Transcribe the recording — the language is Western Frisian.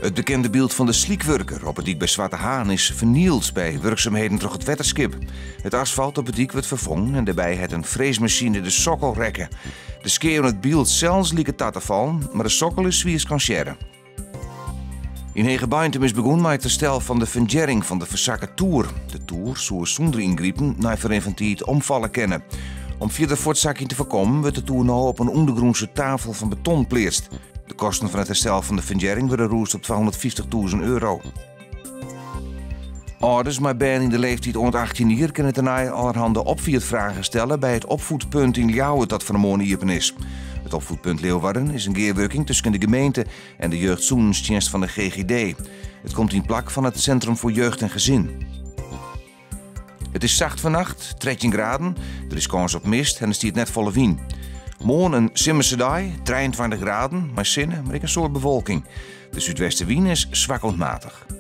It bekende byld fan de slykwurker op 'e dyk by Swarte Haan is fernield by wurksumheden troch it wetterskip. It asfalt op 'e dyk wurdt ferfongen en dêrby hat in freesmasine de sokkel rekke. De skea oan it byld sels liket ta te fallen, mar de sokkel is swier skansearre. Yn Hegebeintum is begûn mei it herstel fan de fundearring fan de fersakke toer. De toer soe sûnder yngripen nei ferrin fan tiid omfalle kinne. Om fierder fuortsakjen te foarkommen wurdt de toer no op in ûndergrûnse tafel fan beton pleatst. De kosten fan it herstel fan de fundearring wurde rûsd op 250.000 euro. Alders mei bern yn de leeftiid oant 18 jier kinne tenei allerhande opfiedfragen stelle by it opvoedpunt yn Ljouwert dat fan 'e moarn iepen is. It opvoedpunt Leeuwarden is in gearwurking tusken de gemeente en de jeugdsûnenstsjinst fan de GGD. It komt yn plak fan it Centrum voor Jeugd en Gezin. It is sacht fannacht, 13 graden. Der is kâns op mist en der stiet net folle wyn. Moarn in simmerse dei, 23 graden, mei sinne, mar ek in soad bewolking. De súdwestewyn is swak oant matich.